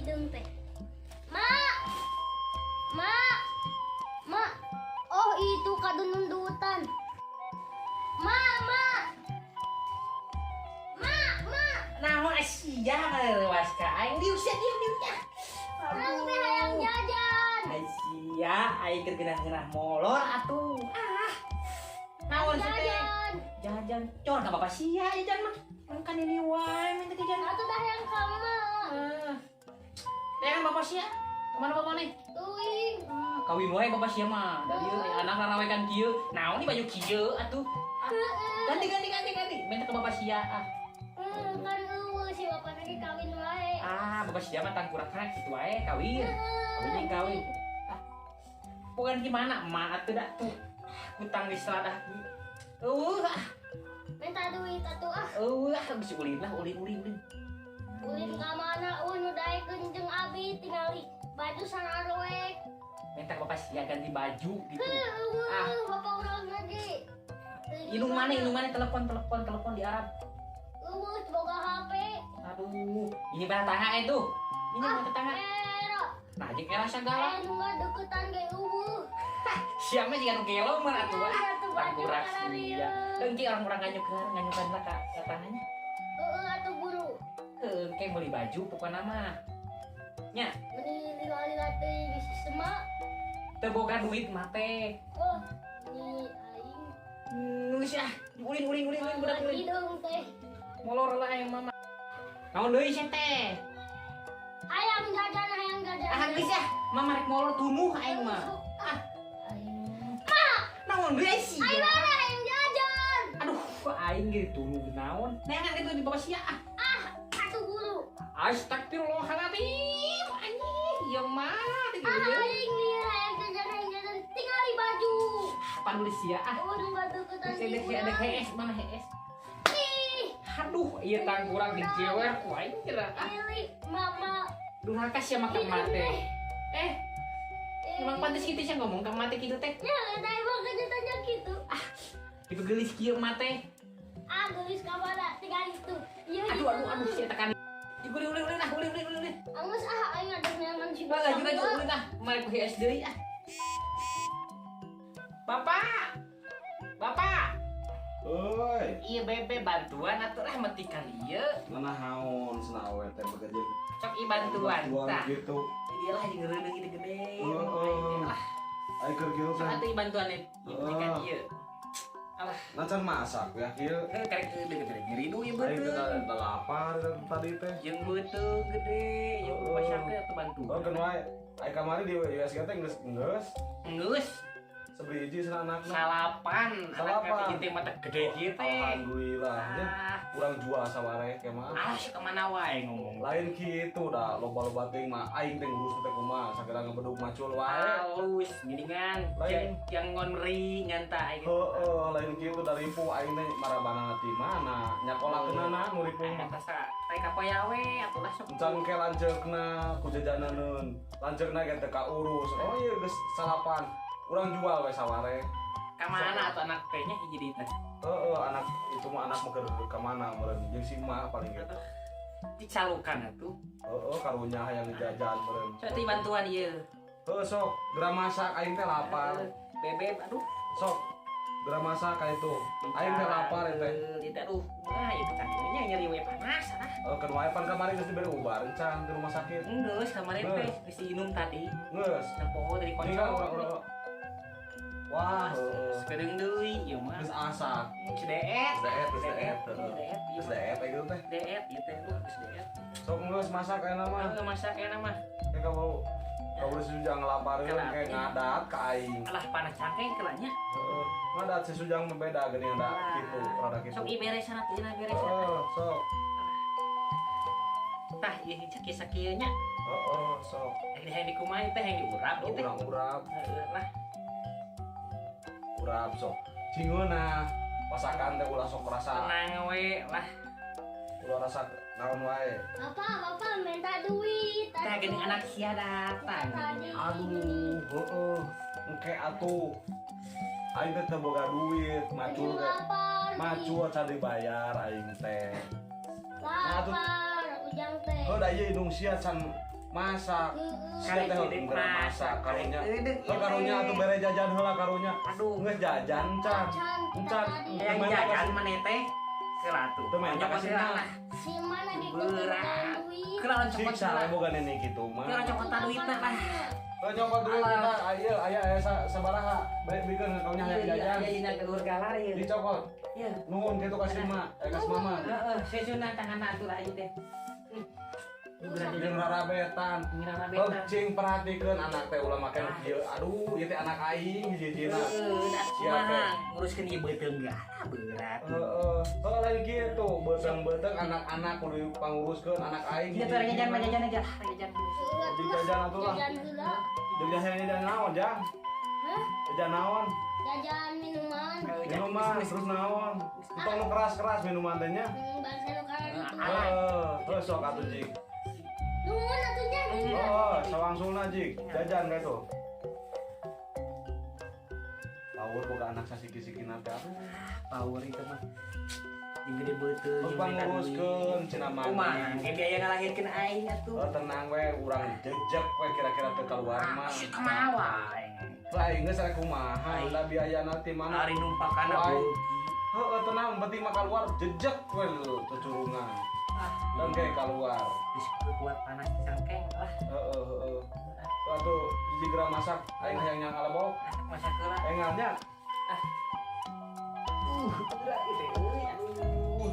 Hideung teh. Ma. Ma. Ma. Oh, itu kadunundutan. Ma, ma. Ma, ma. Naon sia ngareuwas ka aing diuk sia diuk diuk nya. Urang teh hayang jajan. Ai sia aing keur geunah-geunah molor atuh. Ah. Naon sih teh? Jajan. Jajan cor ka bapak sia jajan mah. Kan ini wae minta jajan. Atuh dah hayang ka emak. Ah. Teh bapak sia. Kemana bapak nih? Teuing. Ah, kawin wae bapak sia mah. Da ieu anak rarawekan kieu. Naon nih baju kieu atuh. Ah, ganti ganti ganti ganti. Minta ke bapak sia ah. Kan euweuh si bapak lagi kawin wae. Ah, bapak sia mah tangkurak kitu wae kawin. Kawin jeung kawin. Ah. Bukan gimana emak atuh dah tuh. Hutang di seladah. Eueuh ah. Minta duit atuh ah. Eueuh ah geus ulin lah ulin ulin ulin. Ulin ka mana euweuh nu daekeun jeung abi tingali baju sararoek. Minta ke bapak sia ganti baju gitu. Heueuh, Ah. bapak urang lagi. Indung mana telepon telepon telepon di Arab. Euweuh boga HP. Aduh, ini pada tetangga itu. Ini Ah, mah tetangga. Era. Nah, jeung era segala. Eh nu ngadeukeutan ge euweuh. Siapa jika nu gelo mah atuh ah. Atuh baju Tangkurak kararieu. sia. Engke orang-orang nganyukeun nganyukeun lah ka tanahnya. Heueuh atuh buru. Heuh, engke meuli baju pokona mah. Nya, Meni lila-lila teuing si semak. teu boga duit mah teh. Oh, ni aing. Geus ah, ulin ulin ulin ulin budak ulin. Hideung teh. Molor lah aing mama. Naon deui sia teh? Hayang jajan, hayang jajan. Ah geus ah, mama rek molor tunuh aing mah. Ah, aing. Naon deui sia? Aing mana hayang jajan? Aduh, aing ge tunuh naon? Neangan itu di bawah sia ah. Ah, atuh buru. Astagfirullahaladzim, anjing, ieu mah Ah, aing nih hayang jajan, hayang jajan. Tingali baju. Panulis sia ah. Oh, nu ngadeukeutan Ada di ada HS mana HS? Ih, Aduh, ieu tangkurak dijewer ku aing kira ah. ini mama. Durhaka sia mah ka mate. Eh, emang pantes kitu sia ngomong ka mate kitu teh. Ya, da emang kenyataannya gitu. Ah, itu geulis kieu mate. Ah, geulis ka mana? Tingali tuh. Iya, Aduh, aduh, aduh, sia tekan. Ulin, ulin, ulin, ah, ulin, ulin, ulin. Angus ah, aing ada neangan si Bang, laju, laju, ulin ah. Mari ku HS deui ah. Bapak. Bapak. Oi, Iya bebe bantuan atuh lah metikan ieu. nanahaon cenah awe teh bekerja. Sok i bantuan. Bantuan Tah. gitu. Dia lah jeung ngeureuneuh ieu gede. Heeh. Lah, Ayo keur kieu sok teh. atuh i bantuan ieu metikan ieu. Alah, Nacan masak ya kieu. heuh karek gede gede nyeri du ieu Aing teh beuteung. da lapar tadi teh. Jeung beuteung gede, jeung Heeh. pasaknya atuh bantuan. Oh, keun wae. Aing kamari di USG teh geus geus Geus sebiji cenah anakna. salapan, anak Salapan. teh teh mata gede kieu teh. Alhamdulillah. Nya Ah, urang jual sawareh ke mah. ah sih kemana wae ngomong. Lain kitu da loba-loba teuing mah aing teh ngurus teh kumaha sagala ngebedug macul wae. Halus, geuningan, Lain. yang ngonri nyanta aing. Heeh, lain kitu da ripuh aing teh marabana ti mana? Nyakolakeunana nu ripuh mah. Eta sa teh kapoya we atuh lah sok. Encan ke lanceukna ku jajananeun. Lanceukna ge teu kaurus. Oh iya geus salapan. Urang jual we saware. Ka mana atuh anak teh nya hiji deui teh? Heeh, anak itu mah anak mah keur ka mana meureun jeung si emak paling gitu. Dicalukan atuh. Heeh, karunya hayang jajan meureun. Sok teh bantuan ieu. Heeh, sok geura masak aing teh lapar. Bebek aduh. Sok geura masak ka itu. Aing teh lapar teh. Itu aduh, kumaha ieu teh nya nyeri we panas ah. Oh, keun wae pan kamari geus dibere ubar encan di rumah sakit. Geus kamari teh geus diinum tadi. Geus. Nempo dari Ini kan kocok. urang-urang. Wah, heeh. Sekedeng deui ieu mah. Geus asak. Geus deet. Geus deet, geus deet. Geus deet, ieu Geus mah. deet gitu teh. Deet ieu teh aduh geus deet. Sok geus masak ayeuna mah. Heeh, masak enak mah. Kayak kamu kamu si Sujang ngelapareun kayak ngadat ka aing. Alah panas cangkeng kelanya. Heeh. Ngadat si Sujang mah beda geuning da kitu, rada kitu. Sok i beresan atuh ina beresan. Heeh, sok. Tah ieu sakieu-sakieu nya. Heeh, sok. Eh hayang dikumaha teh hayang diurap kitu. Urang urap, Heeh lah. urap sok. Cingeuna masakan teh ulah sok rasa, Tenang we lah. ulah rasa naon wae. Bapak, bapak minta duit. Tah geuning anak sia datang. Tadi. Aduh, heeh. Engke atuh. Aing teh teu boga duit, macul teh. Lapar. Macul can dibayar aing teh. Lapar, ujang teh. Oh, da ieu indung sia can Masak. Sia teh geura masak karunya. Eudeuk, Heuh karunya atuh bere jajan heula karunya. Aduh. Geus jajan can. Can, Can. Yang jajan maneh teh heula tuh. Teu main Nyokot ka heula sina. lah. Si mana gitu Berat. duit. Heula cokot Siksa heula. we boga nenek kitu mah. Heula cokotan duitna lah. Heuh nyokot duit kita aya aya aya sabaraha. Baik bikeun ka kaunya hayang jajan. Iya, iya, keluar galar ieu. Dicokot. Iya. Nuhun kitu ka si Ma, ka si mama. Heeh, sesuna tangan atuh lah ieu teh. Jeung rarabetan. Ngirarabetan. Cing perhatikeun anak teh ulah make nu kieu. Aduh, ieu teh anak aing hiji-hijina. Heeh, da Sia teh. kumaha nguruskeun ieu beuteung ge ah, berat. Heeh. Heuh lain kitu, beuteung-beuteung anak-anak kudu panguruskeun anak aing. Ieu teh jajan mah jajan aja lah, jajan. Jadi jajan atuh lah. Jajan heula. Jajan jajan naon, Jang? Hah? Jajan naon? Jajan minuman. Minuman terus naon? Entong nu keras-keras minuman teh nya. Bangsa nu kana itu. Heeh, heuh sok atuh jig. Nuhun atuh nya. Heeh, sawangsulna jig. Jajan ka itu. Power boga anak sasiki-sikina teh aduh. Power itu mah. Jeung gede beuteung. Terus panguruskeun cenah mah. Kumaha ge biaya ngalahirkeun aing atuh. Oh tenang we, urang jejek we kira-kira teu keluar mah. Ah, kumaha wae. Lah aing geus rek kumaha, da biayana ti mana? Ari numpakana Wah, beuki. Heeh tenang, penting mah keluar jejek we cucurungan. Ah, Dan kayak keluar. geus kuat panas cangkeng lah. Heeh heeh. Atuh hiji geura masak, aing hayang nyang kalebok. Masak heula. Engalnya Berat gitu euy, aduh.